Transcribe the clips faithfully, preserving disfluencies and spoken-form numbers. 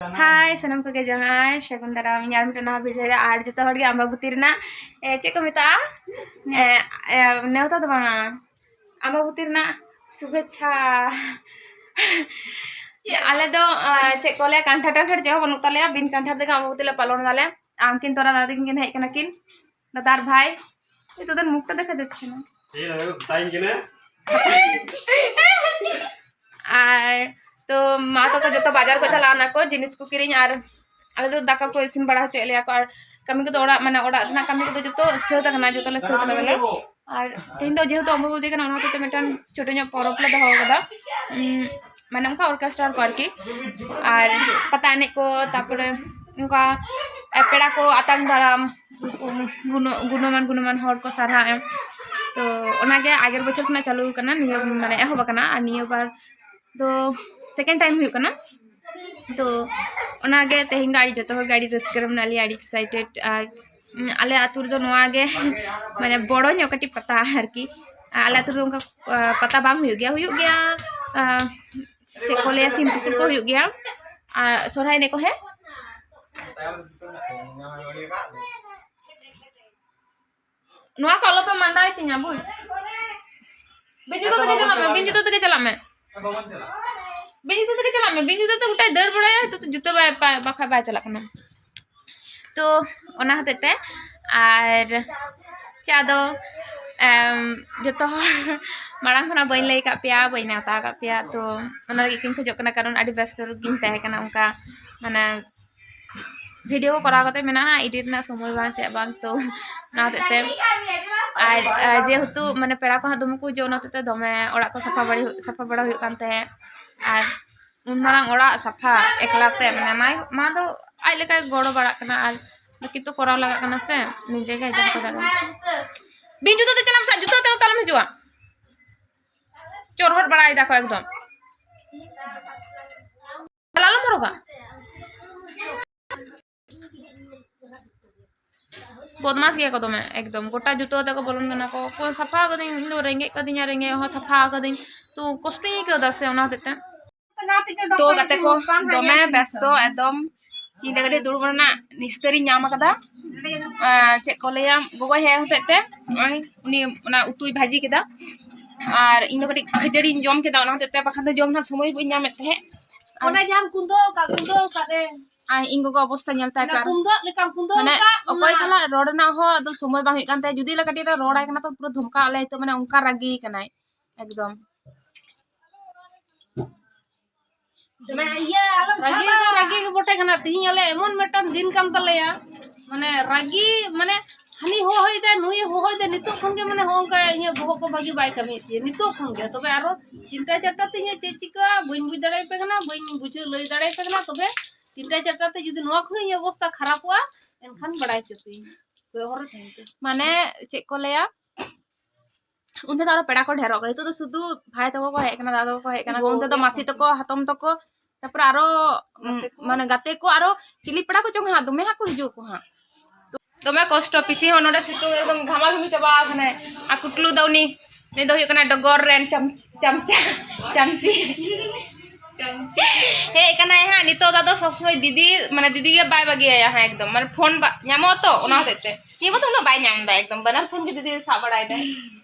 ᱦᱟᱭ ᱥᱟᱱᱟᱢ ᱠᱚᱜᱮ ᱡᱚᱦᱟᱨ, ᱥᱟᱹᱜᱩᱱ ᱫᱟᱨᱟᱢ ᱤᱧ ᱟᱨ ᱢᱤᱫᱴᱮᱱ ᱱᱟᱣᱟ ᱵᱷᱤᱰᱤᱭᱳ ᱨᱮ᱾ ᱟᱨ ᱡᱚᱛᱚ ᱦᱚᱲ ᱜᱮ ᱟᱢᱵᱟᱵᱚᱛᱤ ᱨᱮᱱᱟᱜ, ᱮ, ᱪᱮᱫ ᱠᱚ ᱢᱮᱛᱟᱜᱼᱟ? ᱮ, ᱮ, ᱱᱮᱣᱛᱟ ᱫᱚ ᱵᱟᱝᱟ, ᱟᱢᱵᱟᱵᱚᱛᱤ ᱨᱮᱱᱟᱜ ᱥᱩᱵᱷᱮᱪᱪᱷᱟ᱾ ᱟᱞᱮ ᱫᱚ, ᱮ, ᱪᱮᱫ ᱠᱚ ᱞᱟᱹᱭᱟ, ᱠᱟᱱᱴᱷᱟᱲ ᱴᱟᱱᱴᱷᱟᱲ ᱪᱮᱫ ᱦᱚᱸ ᱵᱟᱹᱱᱩᱜ ᱛᱟᱞᱮᱭᱟ, ᱵᱤᱱ ᱠᱟᱱᱴᱷᱟᱲ ᱛᱮᱜᱮ ᱟᱢᱵᱟᱵᱚᱛᱤ ᱞᱮ ᱯᱟᱞᱚᱱ ᱫᱟᱞᱮ᱾ ᱟᱨ ᱩᱱᱠᱤᱱ ᱛᱚᱨᱟ ᱫᱟᱫᱟ ᱛᱟᱹᱠᱤᱱ ᱠᱤᱱ ᱦᱮᱡ ᱠᱟᱱᱟ ᱠᱤᱱ, ᱫᱟᱫᱟ ᱟᱨ ᱵᱷᱟᱭ᱾ ᱱᱤᱛᱚᱜ ᱫᱚ ᱢᱩᱠᱷ ᱴᱟ ᱫᱮᱠᱷᱟ ᱡᱟᱪᱪᱷᱮ ᱱᱟ᱾ ᱟᱨ ᱛᱚ ᱢᱟ ᱛᱟᱠᱚ ᱡᱚᱛᱚ ᱵᱟᱡᱟᱨ ᱠᱚ ᱪᱟᱞᱟᱣ ᱱᱟᱠᱚ ᱡᱤᱱᱤᱥ ᱠᱚ ᱠᱤᱨᱤᱧ, ᱟᱨ ᱟᱞᱮ ᱫᱚ ᱫᱟᱠᱟ ᱠᱚ ᱤᱥᱤᱱ ᱵᱟᱲᱟ ᱦᱚᱪᱚᱭᱮᱫ ᱞᱮᱭᱟ ᱠᱚ, ᱟᱨ ᱠᱟᱹᱢᱤ ᱠᱚᱫᱚ ᱚᱲᱟᱜ, ᱢᱟᱱᱮ ᱚᱲᱟᱜ ᱨᱮᱱᱟᱜ ᱠᱟᱹᱢᱤ ᱠᱚᱫᱚ ᱡᱚᱛᱚ ᱥᱟᱹᱛ ᱟᱠᱟᱱᱟ, ᱡᱚᱛᱚ ᱞᱮ ᱥᱟᱹᱛ ᱟᱠᱟᱫᱟ᱾ ᱟᱨ ᱛᱮᱦᱮᱧ ᱫᱚ ᱡᱮᱦᱮᱛᱩ ᱚᱢᱵᱚᱵᱚᱛᱤ ᱠᱟᱱᱟ, ᱚᱱᱟ ᱦᱚᱛᱮᱡ ᱛᱮ ᱢᱤᱫᱴᱟᱝ ᱪᱷᱳᱴᱳ ᱧᱚᱜ ᱯᱚᱨᱚᱵᱽ ᱞᱮ ᱫᱚᱦᱚ ᱟᱠᱟᱫᱟ᱾ ᱩᱸ, ᱢᱟᱱᱮ ᱚᱱᱠᱟ ᱚᱨᱠᱮᱥᱴᱟᱨ ᱠᱚ ᱟᱨᱠᱤ, ᱟᱨ ᱯᱟᱛᱟ ᱮᱱᱮᱡ ᱠᱚ, ᱛᱟᱨᱯᱚᱨᱮ ᱚᱱᱠᱟ, ᱮ, ᱯᱮᱲᱟ ᱠᱚ ᱟᱛᱟᱝ ᱫᱟᱨᱟᱢ, ᱜᱩᱱᱚ-, ᱜᱩᱱᱚᱢᱟᱱ ᱜᱩᱱᱚᱢᱟᱱ ᱦᱚᱲ ᱠᱚ ᱥᱟᱨᱦᱟᱣ ᱮᱢ᱾ ᱛᱚ ᱚᱱᱟᱜᱮ ᱟᱜᱮᱨ ᱵᱚᱪᱷᱚᱨ ᱠᱷᱚᱱᱟᱜ ᱪᱟᱹᱞᱩ ᱟᱠᱟᱱᱟ, ᱱᱤᱭᱟᱹ ᱢᱟᱱᱮ ᱮᱦᱚᱵ ᱟᱠᱟᱱᱟ, ᱟᱨ ᱱᱤᱭᱟᱹ ᱵᱟᱨ ᱫᱚ ᱥᱮᱠᱮᱱᱰ ᱴᱟᱭᱤᱢ ᱦᱩᱭᱩᱜ ᱠᱟᱱᱟ᱾ ᱛᱚ ᱚᱱᱟᱜᱮ ᱛᱮᱦᱮᱧ ᱫᱚ ᱟᱹᱰᱤ, ᱡᱚᱛᱚ ᱦᱚᱲ ᱜᱮ ᱟᱹᱰᱤ ᱨᱟᱹᱥᱠᱟᱹ ᱨᱮ ᱢᱮᱱᱟᱜ ᱞᱮᱭᱟ, ᱟᱹᱰᱤ ᱮᱠᱥᱟᱭᱴᱮᱰ᱾ ᱟᱨ, ᱩᱸ, ᱟᱞᱮ ᱟᱹᱛᱩ ᱨᱮᱫᱚ ᱱᱚᱣᱟ ᱜᱮ ᱢᱟᱱᱮ ᱵᱚᱲᱚ ᱧᱚᱜ ᱠᱟᱹᱴᱤᱡ ᱯᱟᱛᱟ ᱟᱨᱠᱤ᱾ ᱟᱞᱮ ᱟᱹᱛᱩ ᱨᱮᱫᱚ ᱚᱱᱠᱟ, ᱟ, ᱯᱟᱛᱟ ᱵᱟᱝ ᱦᱩᱭᱩᱜ ᱜᱮᱭᱟ, ᱦᱩᱭᱩᱜ ᱜᱮᱭᱟ, ᱟ, ᱪᱮᱫ ᱠᱚ ᱞᱟᱹᱭᱟ, ᱥᱤᱢ ᱛᱩᱯᱩᱫ ᱠᱚ ᱦᱩᱭᱩᱜ ᱜᱮᱭᱟ, ᱟᱨ ᱥᱚᱨᱦᱟᱭ ᱮᱱᱮᱡ ᱠᱚ, ᱦᱮᱸ᱾ ᱱᱚᱣᱟ ᱠᱚ ᱟᱞᱚᱯᱮ ᱢᱟᱸᱰᱟᱭ ᱛᱤᱧᱟ, ᱵᱩᱡᱽ? ᱵᱤᱱ ᱡᱩᱛᱟᱹ ᱛᱮᱜᱮ ᱪᱟᱞᱟᱜ ᱢᱮ, ᱵᱤᱱ ᱡᱩᱛᱟᱹ ᱛᱮᱜᱮ ᱪᱟᱞᱟᱜ ᱢᱮ᱾ ᱵᱤᱱ ᱡᱩᱛᱟᱹ ᱛᱮᱜᱮ ᱪᱟᱞᱟᱜ ᱢᱮ, ᱵᱤᱱ ᱡᱩᱛᱟᱹ ᱛᱮ ᱜᱚᱴᱟᱭ ᱫᱟᱹᱲ ᱵᱟᱲᱟᱭᱟ, ᱱᱤᱛᱚᱜ ᱫᱚ ᱡᱩᱛᱟᱹ ᱵᱟᱭ, ᱵᱟᱭ, ᱵᱟᱠᱷᱟᱡ ᱵᱟᱭ ᱪᱟᱞᱟᱜ ᱠᱟᱱᱟ᱾ ᱛᱚ ᱚᱱᱟ ᱦᱚᱛᱮᱡ ᱛᱮ, ᱟᱨ ᱪᱮᱫ ᱟᱫᱚ, ᱮᱢ, ᱡᱚᱛᱚ ᱦᱚᱲ ᱢᱟᱲᱟᱝ ᱠᱷᱚᱱᱟᱜ ᱵᱟᱹᱧ ᱞᱟᱹᱭ ᱟᱠᱟᱫ ᱯᱮᱭᱟ, ᱵᱟᱹᱧ ᱱᱮᱣᱛᱟ ᱟᱠᱟᱫ ᱯᱮᱭᱟ, ᱛᱚ ᱚᱱᱟ ᱞᱟᱹᱜᱤᱫ ᱠᱤᱱ ᱠᱷᱚᱡᱚᱜ ᱠᱟᱱᱟ, ᱠᱟᱨᱚᱱ ᱟᱹᱰᱤ ᱵᱮᱥᱛᱚ ᱨᱮᱜᱤᱧ ᱛᱟᱦᱮᱸ ᱠᱟᱱᱟ, ᱚᱱᱠᱟ ᱢᱟᱱᱮ ᱵᱷᱤᱰᱤᱭᱳ ᱠᱚ ᱠᱚᱨᱟᱣ ᱠᱟᱛᱮ ᱢᱮᱱᱟᱜᱼᱟ, ᱮᱰᱤᱴ ᱨᱮᱱᱟᱜ ᱥᱚᱢᱚᱭ ᱵᱟᱝ, ᱪᱮᱫ ᱵᱟᱝ, ᱛᱚ ᱚᱱᱟ ᱦᱚᱛᱮᱡ ᱛᱮ᱾ ᱟᱨ, ᱟᱨ ᱡᱮᱦᱮᱛᱩ ᱢᱟᱱᱮ ᱯᱮᱲᱟ ᱠᱚ ᱦᱟᱸᱜ ᱫᱚᱢᱮ ᱠᱚ ᱦᱤᱡᱩᱜᱼᱟ, ᱚᱱᱟ ᱦᱚᱛᱮᱡ ᱛᱮ ᱫᱚᱢᱮ ᱚᱲᱟᱜ ᱠᱚ ᱥᱟᱯᱷᱟ ᱵᱟᱲᱟ, ᱥᱟᱯᱷᱟ ᱵᱟᱲᱟ ᱦᱩᱭᱩᱜ ᱠᱟᱱ ᱛᱟᱦᱮᱸᱫ᱾ ᱟᱨ ᱩᱱ ᱢᱟᱨᱟᱝ ᱚᱲᱟᱜ ᱥᱟᱯᱷᱟ ᱮᱠᱞᱟ ᱛᱮ, ᱢᱟᱱᱮ ᱢᱟᱭ, ᱢᱟ ᱫᱚ ᱟᱡ ᱞᱮᱠᱟᱭ ᱜᱚᱲᱚ ᱵᱟᱲᱟᱜ ᱠᱟᱱᱟ, ᱟᱨ ᱵᱟᱹᱠᱤ ᱛᱚ ᱠᱚᱨᱟᱣ ᱞᱟᱜᱟᱜ ᱠᱟᱱᱟ ᱥᱮ, ᱱᱤᱡᱮ ᱜᱮ ᱡᱟᱦᱟᱸ ᱠᱚ ᱫᱟᱲᱮᱭᱟᱜᱼᱟ᱾ ᱵᱤᱱ ᱡᱩᱛᱟᱹ ᱛᱮ ᱪᱟᱞᱟᱜ ᱢᱮ ᱥᱮ, ᱡᱩᱛᱟᱹ ᱛᱮ ᱛᱟᱞᱚᱢ ᱦᱤᱡᱩᱜᱼᱟ, ᱪᱚᱨᱦᱚᱴ ᱵᱟᱲᱟᱭ ᱫᱟᱠᱚ ᱮᱠᱫᱚᱢ᱾ ᱟᱞᱚᱢ ᱦᱚᱨᱚᱜᱟ᱾ ᱵᱚᱫᱢᱟᱥ ᱜᱮᱭᱟ ᱠᱚ ᱫᱚᱢᱮ ᱮᱠᱫᱚᱢ, ᱜᱚᱴᱟ ᱡᱩᱛᱟᱹ ᱟᱛᱮ ᱠᱚ ᱵᱚᱞᱚᱱ ᱠᱟᱱᱟ ᱠᱚ᱾ ᱚᱠᱚᱭ ᱥᱟᱯᱷᱟ ᱟᱠᱟᱫᱟᱹᱧ, ᱤᱧ ᱫᱚ ᱨᱮᱸᱜᱮᱡ ᱠᱟᱫᱤᱧᱟ, ᱨᱮᱸᱜᱮᱡ ᱦᱚᱸ ᱥᱟᱯᱷᱟ ᱟᱠᱟᱫᱟᱹᱧ, ᱛᱚ ᱠᱚᱥᱴᱚᱧ ᱟᱹᱭᱠᱟᱹᱣ ᱮᱫᱟ ᱥᱮ, ᱚᱱᱟ ᱦᱚᱛᱮᱡ ᱛᱮ᱾ ᱛᱚ ᱜᱟᱛᱮ ᱠᱚ, ᱫᱚᱢᱮ ᱵᱮᱥᱛᱚ ᱮᱠᱫᱚᱢ᱾ ᱤᱧ ᱫᱚ ᱠᱟᱹᱴᱤᱡ ᱫᱩᱲᱩᱵ ᱨᱮᱱᱟᱜ ᱱᱤᱥᱛᱟᱹᱨᱤᱧ ᱧᱟᱢ ᱟᱠᱟᱫᱟ᱾ ᱟᱨ ᱪᱮᱫ ᱠᱚ ᱞᱟᱹᱭᱟ, ᱜᱚᱜᱚᱭ ᱦᱮᱡ ᱦᱚᱛᱮᱡ ᱛᱮ ᱱᱚᱜᱼᱚᱭ ᱩᱱᱤ ᱚᱱᱟ ᱩᱛᱩᱭ ᱵᱷᱟᱹᱡᱤ ᱠᱮᱫᱟ, ᱟᱨ ᱤᱧ ᱫᱚ ᱠᱟᱹᱴᱤᱡ ᱠᱷᱟᱹᱡᱟᱹᱲᱤᱧ ᱡᱚᱢ ᱠᱮᱫᱟ, ᱚᱱᱟ ᱦᱚᱛᱮᱡ ᱛᱮ ᱵᱟᱠᱷᱟᱱ ᱫᱚ ᱡᱚᱢ ᱨᱮᱱᱟᱜ ᱥᱚᱢᱚᱭ ᱵᱟᱹᱧ ᱧᱟᱢᱮᱫ ᱛᱟᱦᱮᱸᱫ᱾ ᱚᱱᱟ ᱡᱟᱦᱟᱸᱢ ᱠᱩᱸᱫᱟᱹᱣ ᱟᱠᱟᱫ, ᱠᱩᱸᱫᱟᱹᱣ ᱟᱠᱟᱫ ᱨᱮ᱾ ᱟᱨ ᱤᱧ ᱜᱚᱜᱚ ᱚᱵᱚᱥᱛᱟ ᱧᱮᱞ ᱛᱟᱭ ᱚᱱᱟ ᱠᱟᱱ᱾ ᱛᱩᱢᱫᱟᱜ ᱞᱮᱠᱟᱢ ᱠᱩᱸᱫᱟᱹᱣ ᱢᱟᱱᱮ ᱟᱠᱟᱫ, ᱚᱠᱚᱭ ᱚᱱᱟ ᱥᱟᱞᱟᱜ ᱨᱚᱲ ᱨᱮᱱᱟᱜ ᱦᱚᱸ ᱮᱠᱫᱚᱢ ᱥᱚᱢᱚᱭ ᱵᱟᱝ ᱦᱩᱭᱩᱜ ᱠᱟᱱ ᱛᱟᱭᱟ᱾ ᱡᱩᱫᱤ ᱞᱮ ᱠᱟᱹᱴᱤᱡ ᱞᱮ ᱨᱚᱲᱟᱭ ᱠᱟᱱᱟ ᱛᱚ ᱯᱩᱨᱟᱹ ᱫᱷᱚᱢᱠᱟᱣ ᱟᱞᱮ ᱱᱤᱛᱚᱜ, ᱢᱟᱱᱮ ᱚᱱᱠᱟ ᱨᱟᱹᱜᱤ ᱠᱟᱱᱟᱭ ᱮᱠᱫᱚᱢ᱾ ᱫᱚᱢᱮ ᱤᱭᱟᱹ ᱟᱞᱚᱢ ᱨᱟᱹᱜᱤ ᱥᱟᱵᱟ᱾ ᱫᱚ ᱨᱟᱹᱜᱤ ᱜᱮ ᱵᱚᱴᱮ ᱠᱟᱱᱟ᱾ ᱛᱤᱦᱤᱧ ᱟᱞᱮ ᱮᱢᱚᱱ ᱢᱤᱫᱴᱟᱝ ᱫᱤᱱ ᱠᱟᱱ ᱛᱟᱞᱮᱭᱟ, ᱢᱟᱱᱮ ᱨᱟᱹᱜᱤ, ᱢᱟᱱᱮ ᱦᱟᱹᱱᱤ ᱦᱚᱦᱚᱭᱮᱫᱟᱭ, ᱱᱩᱭᱮ ᱦᱚᱦᱚᱭᱮᱫᱟᱭ, ᱱᱤᱛᱚᱜ ᱠᱷᱚᱱ ᱜᱮ ᱢᱟᱱᱮ ᱦᱚᱸᱜᱼᱚ ᱱᱚᱝᱠᱟ ᱤᱧᱟᱹᱜ ᱵᱚᱦᱚᱜ ᱠᱚ ᱵᱷᱟᱹᱜᱤ ᱵᱟᱭ ᱠᱟᱹᱢᱤᱭᱮᱫ ᱛᱤᱧᱟᱹ ᱱᱤᱛᱚᱜ ᱠᱷᱚᱱ ᱜᱮ᱾ ᱛᱚᱵᱮ ᱟᱨᱚ ᱛᱤᱱᱴᱟ ᱪᱟᱨᱴᱟ ᱛᱮ ᱤᱧᱟᱹᱜ ᱪᱮᱫ ᱪᱤᱠᱟᱹᱜᱼᱟ ᱵᱟᱹᱧ ᱵᱩᱡᱽ ᱫᱟᱲᱮᱭᱟᱯᱮ ᱠᱟᱱᱟ, ᱵᱟᱹᱧ ᱵᱩᱡᱷᱟᱹᱣ ᱞᱟᱹᱭ ᱫᱟᱲᱮᱭᱟᱯᱮ ᱠᱟᱱᱟ᱾ ᱛᱚᱵᱮ ᱛᱤᱱᱴᱟ ᱪᱟᱨᱴᱟ ᱛᱮ ᱡᱩᱫᱤ ᱱᱚᱣᱟ ᱠᱷᱚᱱ ᱤᱧᱟᱹᱜ ᱚᱵᱚᱥᱛᱟ ᱠᱷᱟᱨᱟᱯᱚᱜᱼᱟ, ᱮᱱᱠᱷᱟᱱ ᱵᱟᱲᱟᱭ ᱦᱚᱪᱚ ᱯᱮᱭᱟᱹᱧ᱾ ᱢᱟᱱᱮ ᱪᱮᱫ ᱠᱚ ᱞᱟᱹᱭᱟ, ᱚᱱᱛᱮ ᱫᱚ ᱟᱨᱚ ᱯᱮᱲᱟ ᱠᱚ ᱰᱷᱮᱨᱚᱜ ᱠᱟᱱᱟ᱾ ᱱᱤᱛᱚᱜ ᱫᱚ ᱥᱩᱫᱷᱩ ᱵᱷᱟᱭ ᱛᱟᱠᱚ ᱠᱚ ᱦᱮᱡ ᱠᱟᱱᱟ, ᱫᱟᱫᱟ ᱛᱟᱠᱚ ᱠᱚ ᱦᱮᱡ ᱠᱟᱱᱟ, ᱜᱚ ᱚᱱᱛᱮ ᱫᱚ ᱵᱚᱭᱦᱟ ᱢᱟᱥᱤ ᱠᱚ᱾ ᱛᱟᱠᱚ, ᱦᱟᱛᱚᱢ ᱛᱟᱠᱚ, ᱛᱟᱯᱚᱨᱮ ᱟᱨᱚ, ᱩᱢ, ᱜᱟᱛᱮ ᱠᱚ᱾ ᱢᱟᱱᱮ ᱜᱟᱛᱮ ᱠᱚ ᱟᱨᱚ ᱪᱤᱞᱤ ᱯᱮᱲᱟ ᱠᱚᱪᱚᱝ ᱦᱟᱸᱜ, ᱫᱚᱢᱮ ᱦᱟᱸᱜ ᱠᱚ ᱦᱤᱡᱩᱜ ᱟᱠᱚ ᱦᱟᱸᱜ᱾ ᱫᱚᱢᱮ ᱠᱚᱥᱴᱚ, ᱯᱤᱥᱤ ᱦᱚᱸ ᱱᱚᱰᱮ ᱥᱤᱛᱩᱝ ᱮᱠᱫᱚᱢ ᱜᱷᱟᱢᱟ ᱜᱷᱩᱢᱤ ᱪᱟᱵᱟ ᱟᱠᱟᱱᱟᱭ᱾ ᱟᱨ ᱠᱩᱴᱞᱩ ᱫᱚ ᱩᱱᱤ, ᱩᱱᱤ ᱫᱚ ᱦᱩᱭᱩᱜ ᱠᱟᱱᱟ ᱰᱚᱜᱚᱨ ᱨᱮᱱ ᱪᱟᱢ-, ᱪᱟᱢᱪᱟ, ᱪᱟᱢᱪᱤ᱾ ᱪᱟᱢᱪᱤ᱾ ᱦᱮᱡ ᱠᱟᱱᱟᱭ ᱦᱟᱸᱜ ᱱᱤᱛᱚᱜ ᱫᱚ, ᱟᱫᱚ ᱥᱚᱵ ᱥᱚᱢᱚᱭ ᱫᱤᱫᱤ, ᱢᱟᱱᱮ ᱫᱤᱫᱤ ᱜᱮ ᱵᱟᱭ ᱵᱟᱹᱜᱤᱭᱟᱭᱟ ᱦᱟᱸᱜ ᱮᱠᱫᱚᱢ, ᱢᱟᱱᱮ ᱯᱷᱳᱱ ᱵᱟ-, ᱧᱟᱢᱚᱜᱼᱟ ᱛᱚ, ᱚᱱᱟ ᱦᱚᱛᱮᱡ ᱛᱮ᱾ ᱱᱤᱭᱟᱹ ᱢᱟ ᱫᱚ ᱩᱱᱟᱹᱜ ᱵᱟᱭ ᱧᱟᱢ ᱮᱫᱟ ᱮᱠᱫᱚᱢ, ᱵᱟᱱᱟᱨ ᱯᱷᱳᱱ ᱜᱮ ᱫᱤᱫᱤ ᱥᱟᱵ ᱵᱟᱲᱟᱭᱮᱫᱟᱭ᱾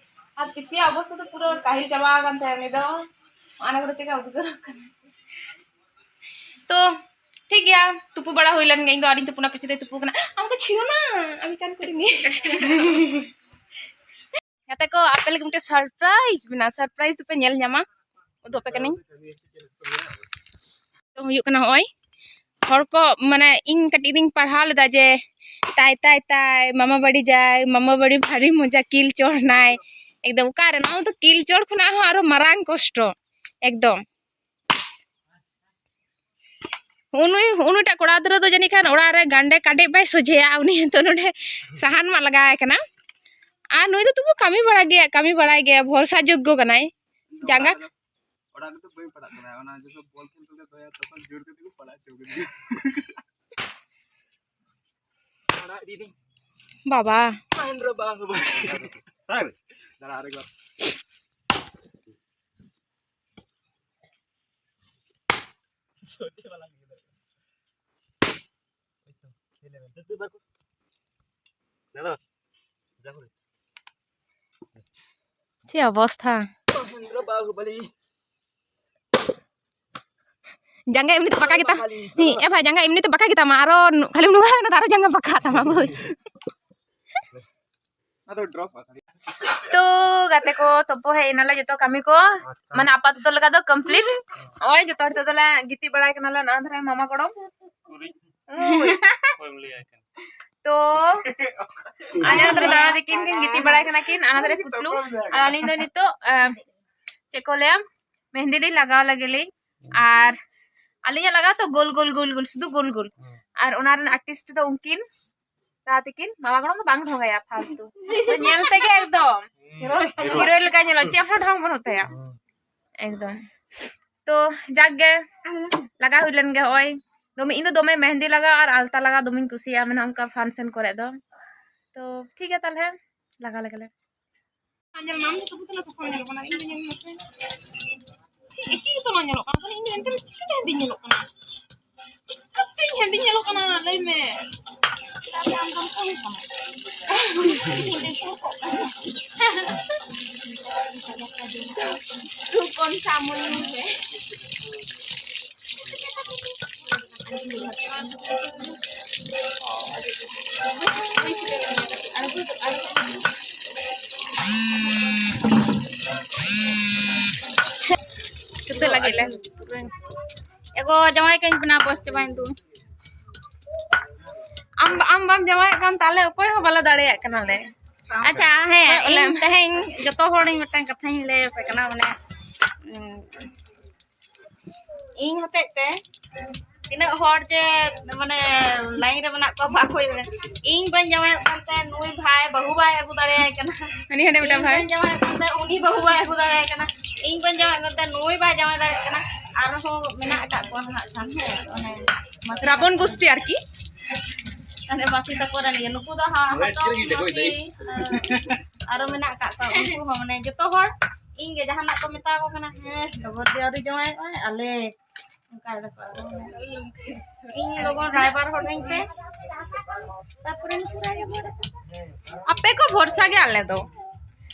ᱟᱨ ᱯᱤᱥᱤᱭᱟᱜ ᱚᱵᱚᱥᱛᱟ ᱫᱚ ᱯᱩᱨᱟᱹ ᱠᱟᱹᱦᱤᱞ ᱪᱟᱵᱟ ᱟᱠᱟᱱ ᱛᱟᱭᱟ, ᱩᱱᱤ ᱫᱚ ᱚᱱᱟ ᱠᱚᱨᱮ ᱪᱮᱫ ᱞᱮᱠᱟ ᱩᱫᱽᱜᱟᱹᱨᱚᱜ ᱠᱟᱱᱟ᱾ ᱛᱚ ᱴᱷᱤᱠ ᱜᱮᱭᱟ, ᱛᱩᱯᱩ ᱵᱟᱲᱟ ᱦᱩᱭ ᱞᱮᱱ ᱜᱮ, ᱤᱧ ᱫᱚ ᱟᱹᱣᱨᱤᱧ ᱛᱩᱯᱩᱱᱟ, ᱯᱤᱥᱤ ᱫᱚᱭ ᱛᱩᱯᱩ ᱠᱟᱱᱟ᱾ ᱟᱢ ᱠᱚ ᱪᱷᱤᱭᱚ ᱱᱟ, ᱟᱢ ᱪᱟᱱ ᱠᱚᱨᱮ ᱜᱮ᱾ ᱜᱟᱛᱮ ᱠᱚ, ᱟᱯᱮ ᱞᱟᱹᱜᱤᱫ ᱢᱤᱫᱴᱮᱱ surprise ᱢᱮᱱᱟᱜᱼᱟ, surprise ᱫᱚᱯᱮ ᱧᱮᱞ ᱧᱟᱢᱟ, ᱩᱫᱩᱜ ᱟᱯᱮ ᱠᱟᱹᱱᱟᱹᱧ᱾ ᱛᱚ ᱦᱩᱭᱩᱜ ᱠᱟᱱᱟ ᱱᱚᱜᱼᱚᱭ ᱦᱚᱲ ᱠᱚ, ᱢᱟᱱᱮ ᱤᱧ ᱠᱟᱹᱴᱤᱡ ᱨᱤᱧ ᱯᱟᱲᱦᱟᱣ ᱞᱮᱫᱟ ᱡᱮ ᱛᱟᱭ ᱛᱟᱭ ᱛᱟᱭ ᱢᱟᱢᱟ ᱵᱟᱲᱤ ᱡᱟᱭ, ᱢᱟᱢᱟ ᱵᱟᱲᱤ ᱵᱷᱟᱨᱤ ᱢᱚᱡᱟ ᱠᱤᱞ ᱪᱚᱲ ᱱᱟᱭ᱾ ᱮᱠᱫᱚᱢ ᱚᱠᱟᱨᱮ, ᱱᱚᱣᱟ ᱫᱚ ᱠᱤᱞ ᱪᱚᱲ ᱠᱷᱚᱱᱟᱜ ᱦᱚᱸ ᱟᱨᱚ ᱢᱟᱨᱟᱝ ᱠᱚᱥᱴᱚ ᱮᱠᱫᱚᱢ᱾ ᱩᱱᱩᱭ, ᱩᱱᱩᱭᱴᱟᱜ ᱠᱚᱲᱟ ᱜᱤᱫᱽᱨᱟᱹ ᱫᱚ ᱡᱟᱹᱱᱤᱡ ᱠᱷᱟᱱ ᱚᱲᱟᱜ ᱨᱮ ᱜᱟᱱᱰᱮ ᱠᱟᱰᱮᱡ ᱵᱟᱭ ᱥᱚᱡᱷᱮᱭᱟ, ᱩᱱᱤ ᱱᱤᱛᱚᱜ ᱱᱚᱰᱮ ᱥᱟᱦᱟᱱ ᱢᱟᱜ ᱞᱟᱜᱟᱣ ᱟᱭ ᱠᱟᱱᱟ᱾ ᱟᱨ ᱱᱩᱭ ᱫᱚ ᱛᱚᱵᱩ ᱠᱟᱹᱢᱤ ᱵᱟᱲᱟ ᱜᱮᱭᱟ, ᱠᱟᱹᱢᱤ ᱵᱟᱲᱟᱭ ᱜᱮᱭᱟ, ᱵᱷᱚᱨᱥᱟ ᱡᱳᱜᱽᱜᱚ ᱠᱟᱱᱟᱭ᱾ ᱡᱟᱸᱜᱟ ᱚᱲᱟᱜ ᱨᱮᱫᱚ ᱵᱟᱹᱧ ᱯᱟᱲᱟᱜ ᱠᱟᱱᱟ, ᱚᱱᱟ ᱡᱚᱠᱷᱚᱱ ᱵᱚᱞ ᱠᱷᱮᱞ ᱠᱚᱞᱮ ᱫᱚᱦᱚᱭᱟ ᱛᱚᱠᱷᱚᱱ ᱡᱳᱨ ᱠᱟᱛᱮ ᱠᱚ ᱯᱟᱲᱟᱜ ᱦᱚᱪᱚ ᱠᱟᱫᱤᱧᱟ᱾ ᱟᱲᱟᱜ ᱤᱫᱤᱭᱫᱤᱧ᱾ ᱵᱟᱵᱟ᱾ ᱢᱟᱦᱮᱱᱫᱨᱚ ᱵᱟᱝ ᱵᱟᱝ᱾ ᱫᱟᱲᱟ ᱟᱨᱮᱠ ᱵᱟᱨ᱾ ᱛᱚ ᱪᱮᱫ ᱵᱟᱞᱟᱝ ᱤᱭᱟᱹ ᱫᱟᱲᱮᱭᱟᱜ ᱠᱟᱱᱟ᱾ ᱦᱳᱭ ᱛᱚ, ᱪᱮᱫ ᱞᱮ ᱢᱮᱱ? ᱛᱚ ᱛᱩᱭ ᱵᱟᱨ ᱠᱚ᱾ ᱫᱟᱫᱟ, ᱡᱟ ᱠᱚᱨᱮ᱾ ᱪᱮᱫ ᱚᱵᱚᱥᱛᱷᱟ? ᱢᱚᱦᱮᱱᱫᱨᱚ ᱵᱟᱦᱩᱵᱟᱞᱤ᱾ ᱡᱟᱸᱜᱟ ᱮᱢᱱᱤ ᱛᱮ ᱯᱟᱠᱟ ᱜᱮᱛᱟ᱾ ᱵᱟᱦᱩᱵᱟᱞᱤ᱾ ᱦᱮᱸ, ᱮ ᱵᱷᱟᱭ, ᱡᱟᱸᱜᱟ ᱮᱢᱱᱤ ᱛᱮ ᱯᱟᱠᱟ ᱜᱮᱛᱟᱢᱟ, ᱟᱨᱚ ᱱᱩ-, ᱠᱷᱟᱹᱞᱤᱢ ᱱᱚᱝᱠᱟ ᱠᱟᱱᱟ, ᱟᱨᱚ ᱡᱟᱸᱜᱟ ᱯᱟᱠᱟ ᱛᱟᱢᱟ, ᱵᱩᱡᱽ? ᱟᱫᱚ drop ᱟᱠᱟᱱᱟ᱾ ᱛᱚ ᱜᱟᱛᱮ ᱠᱚ, ᱛᱩᱯᱩ ᱦᱮᱡ ᱮᱱᱟᱞᱮ ᱡᱚᱛᱚ ᱠᱟᱹᱢᱤ ᱠᱚ, ᱟᱪᱪᱷᱟ᱾ ᱢᱟᱱᱮ ᱟᱯᱟᱛᱚᱛᱚ ᱞᱮᱠᱟ ᱫᱚ complete᱾ ᱱᱚᱜᱼᱚᱭ ᱡᱚᱛᱚ ᱦᱚᱲ ᱱᱤᱛᱚᱜ ᱫᱚᱞᱮ ᱜᱤᱛᱤᱡ ᱵᱟᱲᱟᱭ ᱠᱟᱱᱟᱞᱮ ᱱᱚᱣᱟ ᱫᱷᱟᱨᱮ ᱢᱟᱢᱟ ᱜᱚᱲᱚᱢ᱾ ᱩᱨᱤᱡ᱾ ᱳᱭ᱾ ᱚᱠᱚᱭᱮᱢ ᱞᱟᱹᱭᱟᱭ ᱠᱟᱱᱟ? ᱛᱚ ᱟᱞᱮ ᱱᱚᱛᱮ ᱨᱮ ᱫᱟᱫᱟ ᱛᱟᱹᱠᱤᱱ ᱠᱤᱱ ᱜᱤᱛᱤᱡ ᱵᱟᱲᱟᱭ ᱠᱟᱱᱟ ᱠᱤᱱ, ᱟᱨ ᱱᱚᱛᱮ ᱨᱮ ᱠᱩᱴᱞᱩ, ᱟᱨ ᱟᱹᱞᱤᱧ ᱫᱚ ᱱᱤᱛᱚᱜ, ᱮ, ᱪᱮᱫ ᱠᱚ ᱞᱟᱹᱭᱟ, ᱢᱮᱦᱮᱱᱫᱤ ᱞᱤᱧ ᱞᱟᱜᱟᱣ ᱞᱟᱹᱜᱤᱫ ᱞᱤᱧ᱾ ᱟᱨ ᱟᱹᱞᱤᱧᱟᱜ ᱞᱟᱜᱟᱣ ᱛᱚ ᱜᱳᱞ ᱜᱳᱞ ᱜᱳᱞ ᱜᱳᱞ, ᱥᱩᱫᱷᱩ ᱜᱳᱞ ᱜᱳᱞ᱾ ᱦᱩᱸ᱾ ᱟᱨ ᱚᱱᱟ ᱨᱮᱱ artist ᱫᱚ ᱩᱱᱠᱤᱱ ᱫᱟᱫᱟ ᱛᱟᱹᱠᱤᱱ, ᱢᱟᱢᱟ ᱜᱚᱲᱚᱢ ᱫᱚ ᱵᱟᱝ ᱰᱷᱚᱝ ᱟᱭᱟ ᱯᱷᱟᱞᱛᱩ᱾ ᱛᱚ ᱧᱮᱞ ᱛᱮᱜᱮ ᱮᱠᱫᱚᱢ ᱦᱩᱸ᱾ ᱦᱤᱨᱳ ᱞᱮᱠᱟ ᱧᱮᱞᱚᱜ, ᱪᱮᱫ ᱦᱚᱸ ᱰᱷᱚᱝ ᱵᱟᱹᱱᱩᱜ ᱛᱟᱭᱟ᱾ ᱦᱩᱸ᱾ ᱮᱠᱫᱚᱢ᱾ ᱛᱚ ᱡᱟᱠ ᱜᱮ ᱞᱟᱜᱟ ᱦᱩᱭ ᱞᱮᱱ ᱜᱮ ᱦᱚᱸᱜᱼᱚᱭ᱾ ᱫᱚᱢᱮ, ᱤᱧ ᱫᱚ ᱫᱚᱢᱮ ᱢᱮᱦᱮᱱᱫᱤ ᱞᱟᱜᱟᱣ ᱟᱨ ᱟᱞᱛᱟ ᱞᱟᱜᱟᱣ ᱫᱚᱢᱮᱧ ᱠᱩᱥᱤᱭᱟᱜᱼᱟ, ᱢᱟᱱᱮ ᱚᱱᱠᱟ function ᱠᱚᱨᱮ ᱫᱚ᱾ ᱛᱚ ᱴᱷᱤᱠ ᱜᱮᱭᱟ ᱛᱟᱦᱞᱮ, ᱞᱟᱜᱟᱣ ᱞᱮᱜᱮ ᱞᱮ᱾ ᱧᱮᱞ ᱢᱟᱢ ᱛᱟᱠᱚ ᱛᱟᱞᱟ ᱥᱟᱯᱷᱟ ᱧᱮᱞᱚᱜ ᱠᱟᱱᱟ, ᱤᱧ ᱫᱚ ᱧᱮᱞ ᱢᱮᱥᱮ᱾ ᱪᱮᱫ ᱮᱠᱤ ᱜᱮᱛᱚ ᱵᱟᱝ ᱧᱮᱞᱚᱜ ᱠᱟᱱᱟ, ᱛᱟᱦᱞᱮ ᱤᱧ ᱫᱚ ᱮᱱᱛᱮ ᱨᱮᱦᱚᱸ ᱪᱤᱠᱟᱹᱛᱮ ᱦᱮᱸᱫᱮᱧ ᱧᱮᱞᱚᱜ ᱠᱟᱱᱟ? ᱪᱤᱠᱟᱹᱛᱮᱧ ᱦᱮᱸᱫᱮᱧ ᱧᱮᱞᱚᱜ ᱠᱟᱱᱟ, ᱞᱟᱹᱭ ᱢᱮ? ᱛᱟᱦᱞᱮ ᱟᱢ ᱫᱚᱢ ᱠᱚᱢ ᱠᱟᱱᱟ᱾ ᱤᱧ ᱫᱚᱧ ᱯᱩᱨ ᱠᱚᱜ ᱠᱟᱱᱟ᱾ ᱛᱩ ᱠᱚᱱ ᱥᱟᱢᱚᱭ ᱢᱩᱡᱷᱮ᱾ ᱥᱩᱛᱟᱹᱜ ᱞᱟᱹᱜᱤᱫ ᱞᱮ᱾ ᱮᱜᱳ, ᱡᱟᱶᱟᱭ ᱠᱟᱹᱧ ᱠᱟᱱᱟ, ᱵᱚᱥ ᱪᱟᱵᱟᱭᱮᱱ ᱫᱚ᱾ ᱟᱢ, ᱟᱢ ᱵᱟᱢ ᱡᱟᱶᱟᱭᱚᱜ ᱠᱟᱱ, ᱛᱟᱦᱞᱮ ᱚᱠᱚᱭ ᱦᱚᱸ ᱵᱟᱞᱮ ᱫᱟᱲᱮᱭᱟᱜ ᱠᱟᱱᱟᱞᱮ᱾ ᱟᱪᱪᱷᱟ, ᱦᱮᱸ, ᱦᱮᱸ, ᱚᱱᱮ ᱤᱧ ᱛᱮᱦᱮᱧ ᱡᱚᱛᱚ ᱦᱚᱲᱤᱧ ᱢᱤᱫᱴᱟᱝ ᱠᱟᱛᱷᱟᱧ ᱞᱟᱹᱭ ᱟᱯᱮ ᱠᱟᱱᱟ, ᱢᱟᱱᱮ, ᱩᱸ, ᱤᱧ ᱦᱚᱛᱮᱡ ᱛᱮ ᱛᱤᱱᱟᱹᱜ ᱦᱚᱲ ᱡᱮ, ᱢᱟᱱᱮ, line ᱨᱮ ᱢᱮᱱᱟᱜ ᱠᱚᱣᱟ, ᱵᱟᱠᱚ ᱤᱭᱟᱹ ᱫᱟᱲᱮᱭᱟᱜ-, ᱤᱧ ᱵᱟᱹᱧ ᱡᱟᱶᱟᱭᱚᱜ ᱠᱟᱱ ᱛᱟᱦᱮᱸ, ᱱᱩᱭ ᱵᱷᱟᱭ ᱵᱟᱹᱦᱩ ᱵᱟᱭ ᱟᱹᱜᱩ ᱫᱟᱲᱮᱭᱟᱭ ᱠᱟᱱᱟ᱾ ᱦᱟᱹᱱᱤ ᱦᱟᱸᱰᱮ ᱢᱤᱫᱴᱟᱝ ᱤᱧ ᱵᱷᱟᱭ᱾ ᱵᱟᱹᱧ ᱡᱟᱶᱟᱭᱚᱜ ᱠᱟᱱ ᱛᱟᱦᱮᱸ, ᱩᱱᱤ ᱵᱟᱹᱦᱩ ᱵᱟᱭ ᱟᱹᱜᱩ ᱫᱟᱲᱮᱭᱟᱭ ᱠᱟᱱᱟ᱾ ᱤᱧ ᱵᱟᱹᱧ ᱡᱟᱶᱟᱭᱚᱜ ᱠᱟᱱ ᱛᱟᱦᱮᱸ, ᱱᱩᱭ ᱵᱟᱭ ᱡᱟᱶᱟᱭ ᱫᱟᱲᱮᱭᱟᱜ ᱠᱟᱱᱟ᱾ ᱟᱨᱦᱚᱸ ᱢᱮᱱᱟᱜ ᱟᱠᱟᱫ ᱠᱚᱣᱟ ᱱᱟᱦᱟᱜ ᱠᱷᱟᱱ, ᱦᱮᱸ, ᱚᱱᱮ ᱢᱟᱥᱮ ᱨᱟᱵᱚᱱ ᱜᱳᱥᱴᱤ ᱟᱨᱠᱤ᱾ ᱢᱟᱱᱮ ᱢᱟᱥᱤ ᱛᱟᱠᱚ ᱨᱮᱱ ᱜᱮ, ᱱᱩᱠᱩ ᱫᱚ ᱦᱟ-, ᱦᱟᱛᱚᱢ, ᱢᱟᱥᱤ, ᱟᱨᱚ ᱢᱮᱱᱟᱜ ᱟᱠᱟᱫ ᱠᱚᱣᱟ, ᱩᱱᱠᱩ ᱦᱚᱸ, ᱢᱟᱱᱮ, ᱡᱚᱛᱚ ᱦᱚᱲ ᱤᱧ ᱜᱮ ᱡᱟᱦᱟᱱᱟᱜ ᱠᱚ ᱢᱮᱛᱟ ᱠᱚ ᱠᱟᱱᱟ, ᱦᱮᱸ, ᱰᱚᱜᱚᱨ ᱫᱤ ᱟᱹᱣᱨᱤ ᱡᱟᱶᱟᱭᱚᱜᱼᱟᱭ, ᱟᱞᱮ ᱚᱱᱠᱟ ᱫᱚ ᱵᱟᱝ᱾ ᱤᱧ ᱞᱚᱜᱚᱱ ᱨᱟᱭᱵᱟᱨ ᱦᱚᱲ ᱟᱹᱧ ᱯᱮ᱾ ᱛᱟᱨᱯᱚᱨᱮ ᱱᱩᱠᱩ ᱨᱟᱭᱵᱟᱨ ᱦᱚᱲ᱾ ᱟᱯᱮ ᱠᱚ ᱵᱷᱚᱨᱥᱟ ᱜᱮ ᱟᱞᱮ ᱫᱚ᱾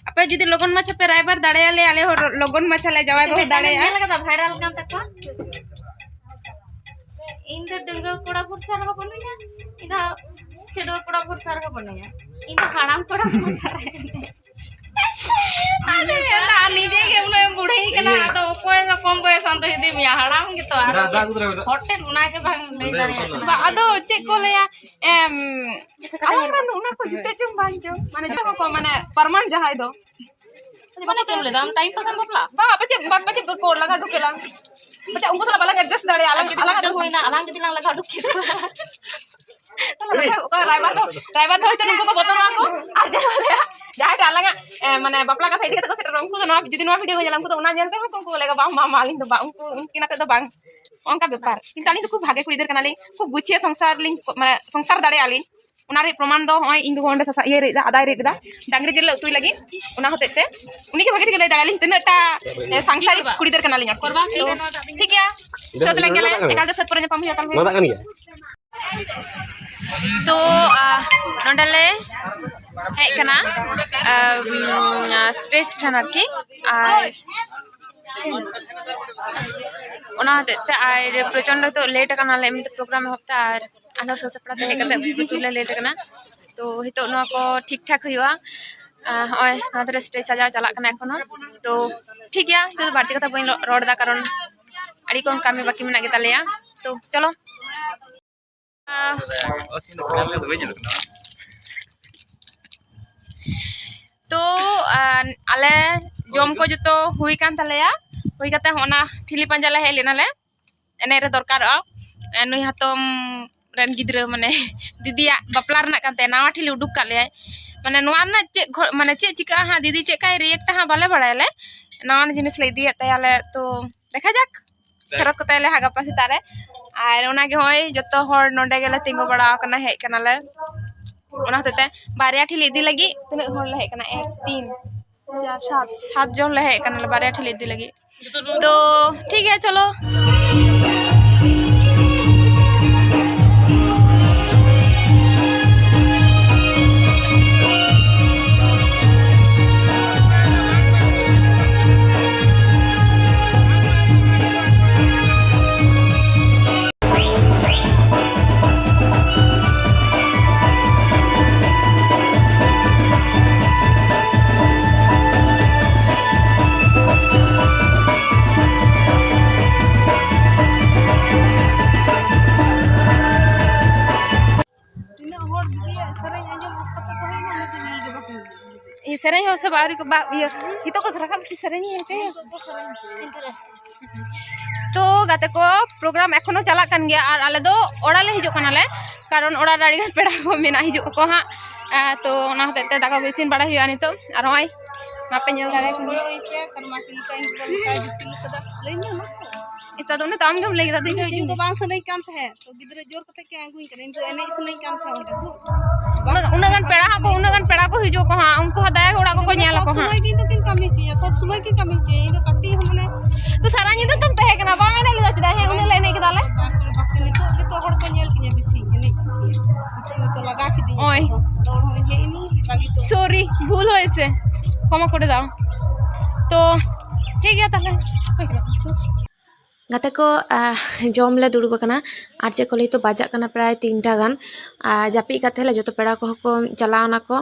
ᱟᱯᱮ ᱡᱩᱫᱤ ᱞᱚᱜᱚᱱ ᱢᱟᱪᱷᱟ ᱯᱮ ᱨᱟᱭᱵᱟᱨ ᱫᱟᱲᱮᱭᱟᱞᱮᱭᱟ, ᱟᱞᱮ ᱦᱚᱸ ᱞᱚᱜᱚᱱ ᱢᱟᱪᱷᱟ ᱞᱮ ᱡᱟᱶᱟᱭ ᱵᱟᱹᱦᱩ ᱫᱟᱲᱮᱭᱟᱜᱼᱟ᱾ ᱧᱮᱞ ᱠᱟᱫᱟ viral ᱠᱟᱱ ᱛᱟᱠᱚᱣᱟ? ᱤᱧ ᱫᱚ ᱰᱟᱺᱜᱩᱣᱟᱹ ᱠᱚᱲᱟ ᱵᱷᱚᱨᱥᱟ ᱨᱮᱦᱚᱸ ᱵᱟᱹᱱᱩᱧᱟ, ᱤᱧ ᱫᱚ ᱪᱷᱟᱹᱰᱩᱣᱟᱹ ᱠᱚᱲᱟ ᱵᱷᱚᱨᱥᱟ ᱨᱮᱦᱚᱸ ᱵᱟᱹᱱᱩᱧᱟ, ᱤᱧ ᱫᱚ ᱦᱟᱲᱟᱢ ᱠᱚᱲᱟ ᱵᱷᱚᱨᱥᱟ ᱨᱮ᱾ ᱟᱫᱚ ᱢᱮᱱᱫᱟ, ᱟᱨ ᱱᱤᱡᱮ ᱜᱮ ᱩᱱᱟᱹᱜ ᱮᱢ ᱵᱩᱲᱦᱤ ᱠᱟᱱᱟ, ᱤᱭᱟᱹ᱾ ᱟᱫᱚ ᱚᱠᱚᱭ ᱫᱚ ᱠᱚᱢ ᱵᱚᱭᱮᱥᱟᱱ ᱫᱚ ᱤᱫᱤ ᱢᱮᱭᱟ, ᱦᱟᱲᱟᱢ ᱜᱮᱛᱚ᱾ ᱟᱫᱚ ᱫᱟᱜ, ᱫᱟᱜ ᱪᱮᱫ ᱟᱹᱜᱩ ᱛᱚᱨᱟᱭ ᱢᱮ, ᱫᱟᱜ᱾ ᱦᱚᱴᱮᱱ ᱚᱱᱟ ᱜᱮ ᱵᱟᱝ ᱞᱟᱹᱭ ᱫᱟᱲᱮᱭᱟᱜ ᱠᱟᱱᱟ᱾ ᱵᱟ, ᱟᱫᱚ ᱪᱮᱫ ᱠᱚ ᱞᱟᱹᱭᱟ, ᱮᱢ, ᱟᱞᱟᱝ ᱨᱮᱱ ᱚᱱᱟ ᱠᱚ ᱡᱩᱛᱟᱹ ᱪᱚᱝ ᱵᱟᱝ ᱪᱚᱝ, ᱢᱟᱱᱮ ᱡᱚᱛᱚ ᱠᱚ, ᱢᱟᱱᱮ ᱯᱟᱨᱢᱟᱱ ᱡᱟᱦᱟᱸᱭ ᱫᱚ᱾ ᱢᱟᱱᱮ ᱪᱮᱫ ᱮᱢ ᱞᱟᱹᱭᱫᱟ? ᱟᱢ time pass ᱮᱢ ᱵᱟᱯᱞᱟ? ᱵᱟ, ᱯᱟᱪᱮᱫ, ᱵᱟ, ᱯᱟᱪᱮᱫ ᱠᱚ ᱞᱟᱜᱟ ᱦᱚᱴᱚ ᱠᱮᱞᱟᱝ᱾ ᱯᱟᱪᱮᱫ ᱩᱱᱠᱩ ᱥᱟᱞᱟᱜ ᱵᱟᱞᱟᱝ adjust ᱫᱟᱲᱮᱭᱟᱜᱼᱟ, ᱟᱞᱟᱝ ᱡᱩᱫᱤ ᱞᱟᱝ ᱦᱩᱭᱱᱟ, ᱟᱞᱟᱝ ᱡᱩᱫᱤ ᱞᱟᱝ ᱞᱟᱜᱟ ᱦᱚᱴᱚ ᱠᱮᱫ ᱠᱚᱣᱟ᱾ ᱚᱠᱚᱭ ᱨᱟᱭᱵᱟᱨ ᱫᱚ, ᱨᱟᱭᱵᱟᱨ ᱫᱚ ᱦᱚᱭᱛᱳ ᱱᱩᱠᱩ ᱠᱚ ᱵᱚᱛᱚᱨᱚᱜᱼᱟ ᱠᱚ᱾ ᱟᱨ ᱡᱟᱦᱟᱸᱭ ᱞᱟᱹᱭᱟ, ᱡᱟᱦᱟᱸᱭ ᱴᱟᱜ ᱟᱞᱟᱝᱟᱜ, ᱮ, ᱢᱟᱱᱮ ᱵᱟᱯᱞᱟ ᱠᱟᱛᱷᱟ ᱤᱫᱤ ᱠᱟᱛᱮ ᱠᱚ ᱥᱮᱴᱮᱨᱚᱜᱼᱟ, ᱩᱱᱠᱩ ᱫᱚ ᱱᱚᱣᱟ, ᱡᱩᱫᱤ ᱱᱚᱣᱟ video ᱠᱚ ᱧᱮᱞᱟ, ᱩᱱᱠᱩ ᱫᱚ ᱚᱱᱟ ᱧᱮᱞ ᱛᱮᱦᱚᱸ ᱠᱚ ᱩᱱᱠᱩ ᱞᱟᱹᱭᱟ, "ᱵᱟᱝ, ᱵᱟᱝ, ᱵᱟᱝ, ᱟᱹᱞᱤᱧ ᱫᱚ ᱵᱟᱝ, ᱩᱱᱠᱩ, ᱩᱱᱠᱤᱱ ᱟᱛᱮ ᱫᱚ ᱵᱟᱝ᱾" ᱚᱱᱠᱟ ᱵᱮᱯᱟᱨ᱾ ᱠᱤᱱᱛᱩ ᱟᱹᱞᱤᱧ ᱫᱚ ᱠᱷᱩᱵ ᱵᱷᱟᱜᱮ ᱠᱩᱲᱤ ᱜᱤᱫᱟᱹᱨ ᱠᱟᱱᱟᱞᱤᱧ, ᱠᱷᱩᱵ ᱜᱩᱪᱷᱤᱭᱟᱹ ᱥᱚᱝᱥᱟᱨ ᱞᱤᱧ, ᱢᱟᱱᱮ ᱥᱚᱝᱥᱟᱨ ᱫᱟᱲᱮᱭᱟᱜᱼᱟ ᱞᱤᱧ᱾ ᱚᱱᱟ ᱨᱮᱭᱟᱜ ᱯᱨᱚᱢᱟᱱ ᱫᱚ ᱱᱚᱜᱼᱚᱭ ᱤᱧ ᱜᱚᱜᱚ ᱚᱸᱰᱮ ᱥᱟᱥᱟ-, ᱤᱭᱟᱹᱭ ᱨᱤᱫ ᱮᱫᱟ, ᱟᱫᱟᱭ ᱨᱤᱫ ᱮᱫᱟ, ᱰᱟᱝᱨᱤ ᱡᱤᱞ ᱞᱮ ᱩᱛᱩᱭ ᱞᱟᱹᱜᱤᱫ᱾ ᱚᱱᱟ ᱦᱚᱛᱮᱡ ᱛᱮ ᱩᱱᱤ ᱜᱮ ᱵᱷᱟᱜᱮ ᱴᱷᱤᱠ ᱞᱟᱹᱭ ᱫᱟᱲᱮᱭᱟᱞᱤᱧ ᱛᱤᱱᱟᱹᱜ ᱴᱟ, ᱮ, ᱥᱟᱝᱥᱟᱨᱤᱠ ᱠᱩᱲᱤ ᱜᱤᱫᱟᱹᱨ ᱠᱟᱱᱟᱞᱤᱧ ᱟᱨᱠᱤ᱾ ᱛᱚ, ᱴᱷᱤᱠ ᱜᱮᱭᱟ, ᱛᱚ ᱛᱟᱦᱞᱮ ᱧᱮᱞᱟ, ᱮᱠᱟᱞ ᱛᱮ ᱥᱟᱹᱛ ᱯᱚᱨᱮ ᱧᱟᱯᱟᱢ ᱦᱩᱭᱩᱜᱼᱟ ᱛᱟᱦᱞᱮ᱾ ᱱᱚᱣᱟ ᱫᱟᱜ ᱠᱟᱱ ᱜᱮᱭᱟ? ᱛᱚ, ᱟ, ᱱᱚᱰᱮ ᱞᱮ ᱦᱮᱡ ᱠᱟᱱᱟ, ᱟ, ᱩᱢ, stage ᱴᱷᱮᱱ ᱟᱨᱠᱤ᱾ ᱟᱨ ᱚᱱᱟ ᱦᱚᱛᱮᱡ ᱛᱮ, ᱟᱨ ᱯᱨᱚᱪᱚᱱᱰᱚ ᱱᱤᱛᱚᱜ late ᱟᱠᱟᱱᱟᱞᱮ, ᱮᱢᱱᱤ ᱛᱮ program ᱮᱦᱚᱵ ᱛᱮ, ᱟᱨ ᱟᱞᱮ ᱥᱟᱹᱛ ᱥᱟᱯᱲᱟᱣ ᱛᱮ ᱦᱮᱡ ᱠᱟᱛᱮ ᱯᱨᱚᱪᱩᱨ ᱞᱮ late ᱟᱠᱟᱱᱟ᱾ ᱛᱚ, ᱱᱤᱛᱚᱜ ᱱᱚᱣᱟ ᱠᱚ ᱴᱷᱤᱠ ᱴᱷᱟᱠ ᱦᱩᱭᱩᱜᱼᱟ᱾ ᱟ, ᱦᱚᱸᱜᱼᱚᱭ ᱱᱚᱣᱟ ᱫᱷᱟᱨᱮ stage ᱥᱟᱡᱟᱣ ᱪᱟᱞᱟᱜ ᱠᱟᱱᱟ ᱮᱠᱷᱚᱱᱳ᱾ ᱛᱚ, ᱴᱷᱤᱠ ᱜᱮᱭᱟ, ᱱᱤᱛᱚᱜ ᱫᱚ ᱵᱟᱹᱲᱛᱤ ᱠᱟᱛᱷᱟ ᱵᱟᱹᱧ ᱨᱚᱲ ᱮᱫᱟ, ᱠᱟᱨᱚᱱ ᱟᱹᱰᱤ ᱠᱚᱢ ᱠᱟᱹᱢᱤ ᱵᱟᱹᱠᱤ ᱢᱮᱱᱟᱜ ᱜᱮᱛᱟᱞᱮᱭᱟ᱾ ᱛᱚ, ᱪᱚᱞᱚ᱾ ᱛᱚ, ᱟᱨ ᱟᱞᱮ ᱡᱚᱢ ᱠᱚ ᱡᱚᱛᱚ ᱦᱩᱭ ᱠᱟᱱ ᱛᱟᱞᱮᱭᱟ᱾ ᱦᱩᱭ ᱠᱟᱛᱮ ᱦᱚᱸ ᱚᱱᱟ ᱴᱷᱤᱞᱤ ᱯᱟᱸᱡᱟ ᱞᱮ ᱦᱮᱡ ᱞᱮᱱᱟᱞᱮ, ᱮᱱᱮᱡ ᱨᱮ ᱫᱚᱨᱠᱟᱨᱚᱜᱼᱟ᱾ ᱮ, ᱱᱩᱭ ᱦᱟᱛᱚᱢ ᱨᱮᱱ ᱜᱤᱫᱽᱨᱟᱹ, ᱢᱟᱱᱮ ᱫᱤᱫᱤᱭᱟᱜ ᱵᱟᱯᱞᱟ ᱨᱮᱱᱟᱜ ᱠᱟᱱ ᱛᱟᱭᱟ, ᱱᱟᱣᱟ ᱴᱷᱤᱞᱤ ᱩᱰᱩᱠ ᱠᱟᱜ ᱞᱮᱭᱟᱭ᱾ ᱢᱟᱱᱮ ᱱᱚᱣᱟ ᱨᱮᱱᱟᱜ ᱪᱮᱫ ᱜᱷᱚ-, ᱢᱟᱱᱮ ᱪᱮᱫ ᱪᱤᱠᱟᱹᱜᱼᱟ ᱦᱟᱸᱜ, ᱫᱤᱫᱤ ᱪᱮᱫ ᱠᱟᱭ react ᱟ ᱦᱟᱸᱜ, ᱵᱟᱞᱮ ᱵᱟᱲᱟᱭᱟᱞᱮ᱾ ᱱᱟᱣᱟᱱ ᱡᱤᱱᱤᱥ ᱞᱮ ᱤᱫᱤᱭᱮᱫ ᱛᱟᱭᱟᱞᱮ, ᱛᱚ ᱫᱮᱠᱷᱟ ᱡᱟᱠ᱾ ᱯᱷᱮᱨᱚᱛ ᱠᱚᱛᱟᱭᱟᱞᱮ ᱦᱟᱸᱜ ᱜᱟᱯᱟ ᱥᱮᱛᱟᱜ ᱨᱮ᱾ ᱟᱨ ᱚᱱᱟᱜᱮ ᱦᱚᱸᱜᱼᱚᱭ ᱡᱚᱛᱚ ᱦᱚᱲ ᱱᱚᱸᱰᱮ ᱜᱮᱞᱮ ᱛᱤᱸᱜᱩ ᱵᱟᱲᱟ ᱟᱠᱟᱱᱟ, ᱦᱮᱡ ᱠᱟᱱᱟᱞᱮ᱾ ᱚᱱᱟ ᱦᱚᱛᱮᱡ ᱛᱮ ᱵᱟᱨᱭᱟ ᱴᱷᱤᱞᱤ ᱤᱫᱤ ᱞᱟᱹᱜᱤᱫ ᱛᱤᱱᱟᱹᱜ ᱦᱚᱲ ᱞᱮ ᱦᱮᱡ ᱠᱟᱱᱟ? ᱮᱠ, ᱛᱤᱱ, ᱪᱟᱨ, ᱥᱟᱛ, ᱥᱟᱛ ᱡᱚᱱ ᱞᱮ ᱦᱮᱡ ᱠᱟᱱᱟᱞᱮ ᱵᱟᱨᱭᱟ ᱴᱷᱤᱞᱤ ᱤᱫᱤ ᱞᱟᱹᱜᱤᱫ᱾ ᱛᱚ ᱴᱷᱤᱠ ᱜᱮᱭᱟ, ᱪᱚᱞᱚ᱾ ᱥᱮᱨᱮᱧ ᱦᱚᱸ ᱥᱮ ᱵᱟᱝ ᱟᱹᱣᱨᱤ ᱠᱚ ᱵᱟ-, ᱤᱭᱟᱹ, ᱱᱤᱛᱚᱜ ᱠᱚ ᱨᱟᱠᱟᱵ ᱥᱮᱨᱮᱧ ᱦᱚᱸ ᱥᱮ? ᱛᱚ ᱜᱟᱛᱮ ᱠᱚ, program ᱮᱠᱷᱚᱱᱳ ᱪᱟᱞᱟᱜ ᱠᱟᱱ ᱜᱮᱭᱟ ᱟᱨ ᱟᱞᱮ ᱫᱚ ᱚᱲᱟᱜ ᱞᱮ ᱦᱤᱡᱩᱜ ᱠᱟᱱᱟᱞᱮ, ᱠᱟᱨᱚᱱ ᱚᱲᱟᱜ ᱨᱮ ᱟᱹᱰᱤᱜᱟᱱ ᱯᱮᱲᱟ ᱠᱚ ᱢᱮᱱᱟᱜ ᱦᱤᱡᱩᱜ ᱟᱠᱚ ᱦᱟᱸᱜ᱾ ᱟᱨ ᱛᱚ ᱚᱱᱟ ᱦᱚᱛᱮᱡ ᱛᱮ ᱫᱟᱠᱟ ᱠᱚ ᱤᱥᱤᱱ ᱵᱟᱲᱟ ᱦᱩᱭᱩᱜᱼᱟ ᱱᱤᱛᱚᱜ᱾ ᱟᱨ ᱱᱚᱜᱼᱚᱭ ᱢᱟᱯᱮ ᱧᱮᱞ ᱫᱟᱲᱮᱭᱟᱜ ᱠᱟᱱᱟ᱾ ᱱᱮᱛᱟᱨ ᱫᱚ ᱚᱱᱮ ᱛᱚ ᱟᱢ ᱜᱮᱢ ᱞᱟᱹᱭ ᱠᱮᱫᱟ, ᱤᱧ ᱫᱚ ᱦᱤᱡᱩᱜ ᱫᱚ ᱵᱟᱝ ᱥᱟᱱᱟᱧ ᱠᱟᱱ ᱛᱟᱦᱮᱸᱫ, ᱛᱚ ᱜᱤᱫᱽᱨᱟᱹ ᱡᱳᱨ ᱠᱟᱛᱮ ᱠᱤᱱ ᱟᱹᱜᱩᱧ ᱠᱟᱱᱟ, ᱤᱧ ᱫᱚ ᱮᱱᱮᱡ ᱥᱟᱱᱟᱧ ᱠᱟᱱ ᱛᱟᱦᱮᱸᱫ ᱚᱸᱰᱮ ᱫᱚ᱾ ᱩᱱᱟᱹᱜ, ᱩᱱᱟᱹᱜ ᱜᱟᱱ ᱯᱮᱲᱟ ᱦᱚᱸᱠᱚ, ᱩᱱᱟᱹᱜ ᱜᱟᱱ ᱯᱮᱲᱟ ᱠᱚ ᱦᱤᱡᱩᱜ ᱟᱠᱚ ᱦᱟᱸᱜ, ᱩᱱᱠᱩ ᱦᱚᱸ ᱫᱟᱭᱟ ᱜᱮ ᱚᱲᱟᱜ ᱠᱚᱠᱚ ᱧᱮᱞ ᱟᱠᱚ ᱥᱚᱵ ᱦᱟᱸᱜ᱾ ᱥᱚᱢᱚᱭ ᱜᱮ ᱤᱧ ᱫᱚ ᱠᱤᱱ ᱠᱟᱹᱢᱤ ᱦᱚᱪᱚᱧᱟ, ᱥᱚᱵ ᱥᱚᱢᱚᱭ ᱠᱤᱱ ᱠᱟᱹᱢᱤ ᱦᱚᱪᱚᱧᱟ, ᱤᱧ ᱫᱚ ᱠᱟᱹᱴᱤᱡ ᱦᱚᱸ ᱢᱟᱱᱮ ᱛᱚ ᱥᱟᱨᱟ ᱧᱤᱫᱟᱹ ᱛᱚᱢ ᱛᱟᱦᱮᱸ ᱠᱟᱱᱟ, ᱵᱟᱢ ᱮᱱᱮᱡ ᱞᱮᱫᱟ ᱪᱮᱫᱟᱜ? ᱦᱮᱸ, ᱩᱱᱟᱹᱜ ᱞᱮ ᱮᱱᱮᱡ ᱠᱮᱫᱟ ᱞᱮ᱾ ᱵᱟᱠᱚ, ᱵᱟᱠᱚ, ᱱᱤᱛᱚᱜ ᱜᱮᱛᱚ ᱦᱚᱲ ᱠᱚ ᱧᱮᱞ ᱠᱤᱧᱟ ᱵᱮᱥᱤ ᱮᱱᱮᱡ᱾ ᱱᱤᱛᱚᱜ ᱜᱮᱛᱚ ᱞᱟᱜᱟ ᱠᱤᱫᱤᱧᱟ ᱳᱭ᱾ ᱛᱚ, ᱫᱚᱲ ᱦᱚᱸ ᱦᱮᱡ ᱮᱱᱟᱹᱧ, ᱵᱟᱹᱜᱤ ᱛᱚ᱾ Sorry, ᱵᱷᱩᱞ ᱦᱩᱭ ᱥᱮ, ᱠᱷᱚᱢᱟ ᱠᱚᱨᱮ ᱫᱟᱣ᱾ ᱛᱚ ᱴᱷᱤᱠ ᱜᱮᱭᱟ ᱛᱟᱦᱞᱮ᱾ ᱜᱟᱛᱮ ᱠᱚ, ᱟᱦ, ᱡᱚᱢ ᱞᱮ ᱫᱩᱲᱩᱵ ᱟᱠᱟᱱᱟ᱾ ᱟᱨ ᱪᱮᱫ ᱠᱚ ᱞᱟᱹᱭ ᱛᱚ, ᱵᱟᱡᱟᱜ ᱠᱟᱱᱟ ᱯᱨᱟᱭ ᱛᱤᱱᱴᱟ ᱜᱟᱱ᱾ ᱟᱨ ᱡᱟᱹᱯᱤᱫ ᱠᱟᱛᱮ ᱞᱮ ᱡᱚᱛᱚ ᱯᱮᱲᱟ ᱠᱚᱦᱚᱸ ᱠᱚ ᱪᱟᱞᱟᱣ ᱱᱟᱠᱚ᱾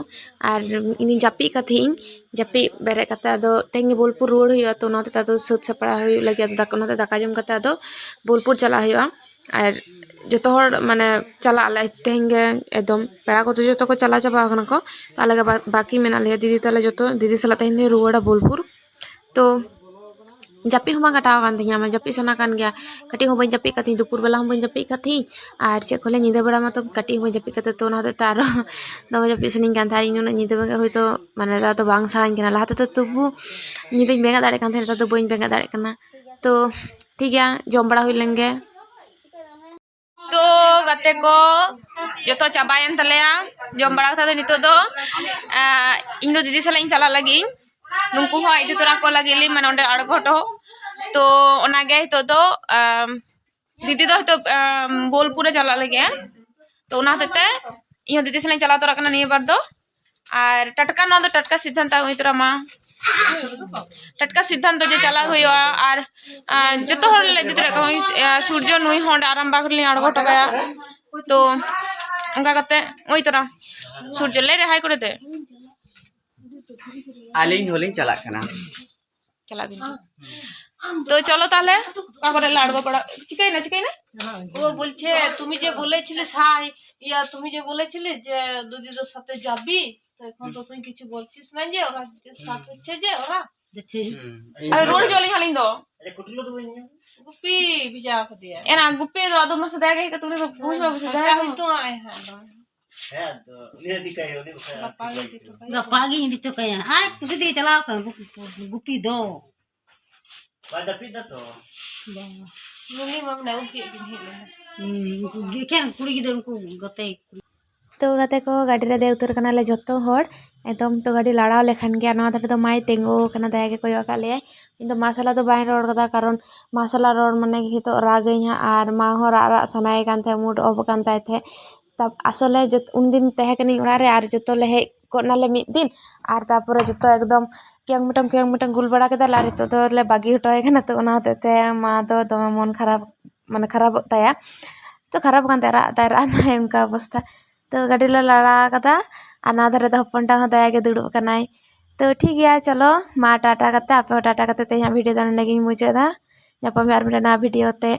ᱟᱨ ᱤᱧ ᱡᱟᱹᱯᱤᱫ ᱠᱟᱛᱮ ᱤᱧ ᱡᱟᱹᱯᱤᱫ ᱵᱮᱨᱮᱫ ᱠᱟᱛᱮ ᱟᱫᱚ ᱛᱮᱦᱮᱧ ᱜᱮ ᱵᱳᱞᱯᱩᱨ ᱨᱩᱣᱟᱹᱲ ᱦᱩᱭᱩᱜᱼᱟ, ᱛᱚ ᱚᱱᱟ ᱦᱚᱛᱮᱡ ᱛᱮ ᱟᱫᱚ ᱥᱟᱹᱛ ᱥᱟᱯᱲᱟᱣ ᱦᱩᱭᱩᱜ ᱞᱟᱹᱜᱤᱫ, ᱟᱫᱚ ᱫᱟᱠᱟ, ᱚᱱᱟᱛᱮ ᱫᱟᱠᱟ ᱡᱚᱢ ᱠᱟᱛᱮ ᱟᱫᱚ ᱵᱳᱞᱯᱩᱨ ᱪᱟᱞᱟᱜ ᱦᱩᱭᱩᱜᱼᱟ᱾ ᱟᱨ ᱡᱚᱛᱚ ᱦᱚᱲ ᱢᱟᱱᱮ ᱪᱟᱞᱟᱜ ᱟᱞᱮ ᱛᱮᱦᱮᱧ ᱜᱮ, ᱮᱠᱫᱚᱢ ᱯᱮᱲᱟ ᱠᱚᱫᱚ ᱡᱚᱛᱚ ᱠᱚ ᱪᱟᱞᱟᱣ ᱪᱟᱵᱟ ᱟᱠᱟᱱᱟ ᱠᱚ, ᱛᱚ ᱟᱞᱮ ᱜᱮ ᱵᱟ-, ᱵᱟᱹᱠᱤ ᱢᱮᱱᱟᱜ ᱞᱮᱭᱟ᱾ ᱫᱤᱫᱤ ᱛᱟᱞᱮ ᱡᱚᱛᱚ, ᱫᱤᱫᱤ ᱥᱟᱞᱟᱜ ᱛᱮᱦᱮᱧ ᱞᱮ ᱨᱩᱣᱟᱹᱲᱟ ᱵᱳᱞᱯᱩᱨ᱾ ᱛᱚ ᱡᱟᱹᱯᱤᱫ ᱦᱚᱸ ᱵᱟᱝ ᱠᱟᱴᱟᱣ ᱟᱠᱟᱱ ᱛᱤᱧᱟᱹ, ᱢᱟᱱᱮ ᱡᱟᱹᱯᱤᱫ ᱥᱟᱱᱟ ᱠᱟᱱ ᱜᱮᱭᱟ᱾ ᱠᱟᱹᱴᱤᱡ ᱦᱚᱸ ᱵᱟᱹᱧ ᱡᱟᱹᱯᱤᱫ ᱠᱟᱫ ᱛᱤᱧ, ᱫᱩᱯᱩᱨ ᱵᱮᱞᱟ ᱦᱚᱸ ᱵᱟᱹᱧ ᱡᱟᱹᱯᱤᱫ ᱠᱟᱫ ᱛᱤᱧ, ᱟᱨ ᱪᱮᱫ ᱠᱚ ᱞᱟᱹᱭᱟ, ᱧᱤᱫᱟᱹ ᱵᱮᱲᱟ ᱢᱟᱛᱚ ᱠᱟᱹᱴᱤᱡ ᱦᱚᱸ ᱵᱟᱹᱧ ᱡᱟᱹᱯᱤᱫ ᱠᱟᱫ ᱛᱟᱦᱮᱸ, ᱛᱚ ᱚᱱᱟ ᱦᱚᱛᱮᱡ ᱛᱮ ᱟᱨᱚ ᱫᱚᱢᱮ ᱡᱟᱹᱯᱤᱫ ᱥᱟᱱᱟᱧ ᱠᱟᱱ ᱛᱟᱦᱮᱸ᱾ ᱤᱧ ᱩᱱᱟᱹᱜ ᱧᱤᱫᱟᱹ ᱵᱮᱸᱜᱮᱫ ᱦᱚᱭᱛᱳ ᱢᱟᱱᱮ ᱱᱮᱛᱟᱨ ᱫᱚ ᱵᱟᱝ ᱥᱟᱱᱟᱧ ᱠᱟᱱᱟ, ᱞᱟᱦᱟ ᱛᱮᱫᱚ ᱛᱚᱵᱩ ᱧᱤᱫᱟᱹᱧ ᱵᱮᱸᱜᱮᱫ ᱫᱟᱲᱮᱭᱟᱜ ᱠᱟᱱ ᱛᱟᱦᱮᱸ, ᱱᱮᱛᱟᱨ ᱫᱚ ᱵᱟᱹᱧ ᱵᱮᱸᱜᱮᱫ ᱫᱟᱲᱮᱭᱟᱜ ᱠᱟᱱᱟ᱾ ᱛᱚ ᱴᱷᱤᱠ ᱜᱮᱭᱟ, ᱡᱚᱢ ᱵᱟᱲᱟ ᱦᱩᱭ ᱞᱮᱱ ᱜᱮ᱾ ᱛᱚ ᱜᱟᱛᱮ ᱠᱚ, ᱡᱚᱛᱚ ᱪᱟᱵᱟᱭᱮᱱ ᱛᱟᱞᱮᱭᱟ ᱡᱚᱢ ᱵᱟᱲᱟ ᱠᱟᱛᱮ᱾ ᱫᱚ ᱱᱤᱛᱚᱜ ᱫᱚ, ᱟᱸ, ᱤᱧ ᱫᱚ ᱫᱤᱫᱤ ᱥᱟᱞᱟᱜ ᱤᱧ ᱪᱟᱞᱟᱜ ᱞᱟᱹᱜᱤᱫ ᱤᱧ᱾ ᱱᱩᱠᱩ ᱦᱚᱸ ᱤᱫᱤ ᱛᱚᱨᱟ ᱠᱚ ᱞᱟᱹᱜᱤᱫ ᱞᱤᱧ, ᱢᱟᱱᱮ ᱚᱸᱰᱮ ᱟᱬᱜᱚ ᱦᱚᱴᱚ᱾ ᱛᱚ ᱚᱱᱟᱜᱮ ᱱᱤᱛᱚᱜ ᱫᱚ, ᱟᱢ, ᱫᱤᱫᱤ ᱫᱚ ᱦᱤᱛᱚᱜ, ᱟᱢ, ᱵᱳᱞᱯᱩᱨᱮ ᱪᱟᱞᱟᱜ ᱞᱟᱹᱜᱤᱫ᱾ ᱛᱚ ᱚᱱᱟ ᱦᱚᱛᱮᱡ ᱛᱮ ᱤᱧ ᱦᱚᱸ ᱫᱤᱫᱤ ᱥᱟᱞᱟᱜ ᱤᱧ ᱪᱟᱞᱟᱣ ᱛᱚᱨᱟᱜ ᱠᱟᱱᱟ ᱱᱤᱭᱟᱹ ᱵᱟᱨ ᱫᱚ᱾ ᱟᱨ ᱴᱟᱴᱠᱟ, ᱱᱚᱣᱟ ᱫᱚ ᱴᱟᱴᱠᱟ ᱥᱤᱫᱽᱫᱷᱟᱱᱛᱚ ᱦᱩᱭ ᱛᱚᱨᱟ ᱢᱟ, ᱴᱟᱴᱠᱟ ᱥᱤᱫᱽᱫᱷᱟᱱᱛᱚ ᱡᱮ ᱪᱟᱞᱟᱜ ᱦᱩᱭᱩᱜᱼᱟ᱾ ᱟᱨ, ᱟᱨ ᱡᱚᱛᱚ ᱦᱚᱲ ᱞᱮ ᱤᱫᱤ ᱛᱚᱨᱟ ᱠᱚᱣᱟ᱾ ᱩᱱᱤ, ᱟᱨ ᱥᱩᱨᱡᱚ ᱱᱩᱭ ᱦᱚᱸ ᱚᱸᱰᱮ ᱟᱨᱟᱢᱵᱟᱜᱽ ᱨᱮᱞᱤᱧ ᱟᱬᱜᱚ ᱦᱚᱴᱚ ᱠᱟᱭᱟ᱾ ᱛᱚ ᱚᱱᱠᱟ ᱠᱟᱛᱮ ᱳᱭ ᱛᱚᱨᱟ ᱥᱩᱨᱡᱚ ᱞᱟᱹᱭ ᱨᱮ ᱦᱟᱭ ᱠᱚᱨᱮ ᱫᱮ᱾ ᱟᱹᱞᱤᱧ ᱦᱚᱸᱞᱤᱧ ᱪᱟᱞᱟᱜ ᱠᱟᱱᱟ᱾ ᱪᱟᱞᱟᱜ ᱵᱤᱱ᱾ তো চলো তাহলে, অকা ᱠᱚᱨᱮ ᱞᱮ ᱟᱬᱜᱚ ᱵᱟᱲᱟ᱾ ᱪᱤᱠᱟᱹᱭᱮᱱᱟ, ᱪᱤᱠᱟᱹᱭᱮᱱᱟ? ও বলছে, তুমি যে বলেছিলে সাই, ইয়া, তুমি যে বলেছিলে যে দুদিদার সাথে যাবি, তো এখন তো তুই কিছু বলছিস না যে ওরা যে সাথ হচ্ছে যে ওরা। ᱟᱨ ᱨᱩᱣᱟᱹᱲ ᱦᱤᱡᱩᱜ ᱟᱹᱞᱤᱧ ᱦᱟᱸᱜ ᱟᱹᱞᱤᱧ ᱫᱚ᱾ ᱜᱩᱯᱤ ᱵᱷᱮᱡᱟ ᱠᱟᱫᱮᱭᱟ᱾ ᱮᱱᱟ ᱜᱩᱯᱤ ᱫᱚ ᱟᱫᱚ ᱢᱟᱥᱮ ᱫᱟᱭᱟ ᱜᱮ ᱦᱮᱡ ᱠᱟᱛᱮ ᱩᱱᱤ ᱫᱚ ᱵᱩᱡᱽ ᱵᱟᱭ ᱵᱩᱡᱽ ᱫᱟ᱾ ᱦᱟᱱᱠᱟ ᱦᱚᱭᱛᱳ ᱟᱡ ᱦᱟᱸᱜ ᱫᱚ᱾ ᱦᱮᱸ, ᱟᱫᱚ ᱩᱱᱤ ᱦᱚᱸ ᱤᱫᱤ ᱠᱟᱭ ᱦᱩᱭᱩᱜᱼᱟ, ᱩᱱᱤ ᱵᱟᱠᱷᱟᱡ ᱜᱟᱯᱟ ᱜᱮ ᱤᱫᱤ ᱦᱚᱴᱚ ᱠᱟᱭᱟ᱾ ᱜᱟᱯᱟ ᱜᱮ ᱤᱫᱤ ᱦᱚᱴᱚ ᱠᱟᱭᱟ᱾ ᱟᱡ ᱠᱩᱥᱤ ᱛᱮᱜᱮ ᱪᱟᱞᱟᱣ ᱠᱟᱱᱟ ᱜᱩᱯᱤ, ᱜᱩᱯᱤ ᱫᱚ᱾ ᱵᱟᱭ ᱡᱟᱹᱯᱤᱫ ᱫᱟ ᱛᱚ? ᱵᱟᱝ᱾ ᱱᱩᱱᱤ ᱢᱟ ᱢᱮᱱᱟ ᱩᱱᱠᱤᱱ ᱠᱤᱱ ᱦᱮᱡ ᱞᱮᱱᱟ᱾ ᱦᱩᱸ, ᱩᱱᱠᱩ ᱮᱠᱷᱮᱱ ᱠᱩᱲᱤ ᱜᱤᱫᱽᱨᱟᱹ, ᱩᱱᱠᱩ ᱜᱟᱛᱮ᱾ ᱛᱚ ᱜᱟᱛᱮ ᱠᱚ, ᱜᱟᱹᱰᱤ ᱨᱮ ᱫᱮᱡ ᱩᱛᱟᱹᱨ ᱠᱟᱱᱟᱞᱮ ᱡᱚᱛᱚ ᱦᱚᱲ᱾ ᱮᱠᱫᱚᱢ ᱛᱚ ᱜᱟᱹᱰᱤ ᱞᱟᱲᱟᱣ ᱞᱮᱠᱷᱟᱱ ᱜᱮ, ᱟᱨ ᱱᱚᱣᱟ ᱫᱷᱟᱨᱮ ᱫᱚ ᱢᱟᱭ ᱛᱤᱸᱜᱩ ᱟᱠᱟᱱᱟ, ᱫᱟᱭᱟ ᱜᱮ ᱠᱚᱭᱚᱜ ᱟᱠᱟᱫ ᱞᱮᱭᱟᱭ᱾ ᱤᱧ ᱫᱚ ᱢᱟ ᱥᱟᱞᱟᱜ ᱫᱚ ᱵᱟᱹᱧ ᱨᱚᱲ ᱠᱟᱫᱟ, ᱠᱟᱨᱚᱱ ᱢᱟ ᱥᱟᱞᱟᱜ ᱨᱚᱲ ᱢᱟᱱᱮ ᱜᱮ ᱱᱤᱛᱚᱜ ᱨᱟᱜᱟᱹᱧ ᱦᱟᱸᱜ, ᱟᱨ ᱢᱟ ᱦᱚᱸ ᱨᱟᱜ ᱨᱟᱜ ᱥᱟᱱᱟᱭᱮ ᱠᱟᱱ ᱛᱟᱦᱮᱸᱫ, mood off ᱟᱠᱟᱱ ᱛᱟᱭ ᱛᱟᱦᱮᱸᱫ᱾ ᱛᱟ-, ᱟᱥᱚᱞᱮ ᱡᱚᱛ-, ᱩᱱᱫᱤᱱ ᱛᱟᱦᱮᱸ ᱠᱟᱹᱱᱟᱹᱧ ᱚᱲᱟᱜ ᱨᱮ, ᱟᱨ ᱡᱚᱛᱚ ᱞᱮ ᱦᱮᱡ ᱜᱚᱫ ᱱᱟᱞᱮ ᱢᱤᱫ ᱫᱤᱱ, ᱟᱨ ᱛᱟᱨᱯᱚᱨᱮ ᱡᱚᱛᱚ ᱮᱠᱫᱚᱢ ᱠᱮᱭᱚᱝ ᱢᱮᱴᱚᱝ ᱠᱮᱭᱚᱝ ᱢᱮᱴᱚᱝ ᱜᱩᱞ ᱵᱟᱲᱟ ᱠᱮᱫᱟ ᱞᱮ, ᱟᱨ ᱱᱤᱛᱚᱜ ᱫᱚᱞᱮ ᱵᱟᱹᱜᱤ ᱦᱚᱴᱚ ᱟᱭ ᱠᱟᱱᱟ᱾ ᱛᱚ ᱚᱱᱟ ᱦᱚᱛᱮᱡ ᱛᱮ ᱢᱟ ᱫᱚ ᱫᱚᱢᱮ ᱢᱚᱱ ᱠᱷᱟᱨᱟᱯ, ᱢᱟᱱᱮ ᱠᱷᱟᱨᱟᱯᱚᱜ ᱛᱟᱭᱟ᱾ ᱛᱚ ᱠᱷᱟᱨᱟᱯ ᱟᱠᱟᱱ ᱛᱟᱭᱟ, ᱨᱟᱜ ᱫᱟᱭ, ᱨᱟᱜ ᱫᱟᱭ, ᱚᱱᱠᱟ ᱚᱵᱚᱥᱛᱟ᱾ ᱛᱚ ᱜᱟᱹᱰᱤ ᱞᱮ ᱞᱟᱲᱟ ᱠᱟᱫᱟ, ᱟᱨ ᱱᱚᱣᱟ ᱫᱷᱟᱨᱮ ᱫᱚ ᱦᱚᱯᱚᱱ ᱴᱟᱝ ᱦᱚᱸ ᱫᱟᱭᱟ ᱜᱮ ᱫᱩᱲᱩᱵ ᱟᱠᱟᱱᱟᱭ᱾ ᱛᱚ ᱴᱷᱤᱠ ᱜᱮᱭᱟ, ᱪᱚᱞᱚ ᱢᱟ ᱴᱟᱴᱟ ᱠᱟᱛᱮ, ᱟᱯᱮ ᱦᱚᱸ ᱴᱟᱴᱟ ᱠᱟᱛᱮ ᱛᱮᱦᱮᱧᱟᱜ video ᱫᱚ ᱱᱚᱸᱰᱮ ᱜᱤᱧ ᱢᱩᱪᱟᱹᱫ ᱮᱫᱟ᱾ ᱧᱟᱯᱟᱢ ᱦᱩᱭᱩᱜᱼᱟ ᱟᱨ ᱢᱤᱫᱴᱮᱱ ᱱᱟᱣᱟ video ᱛᱮ᱾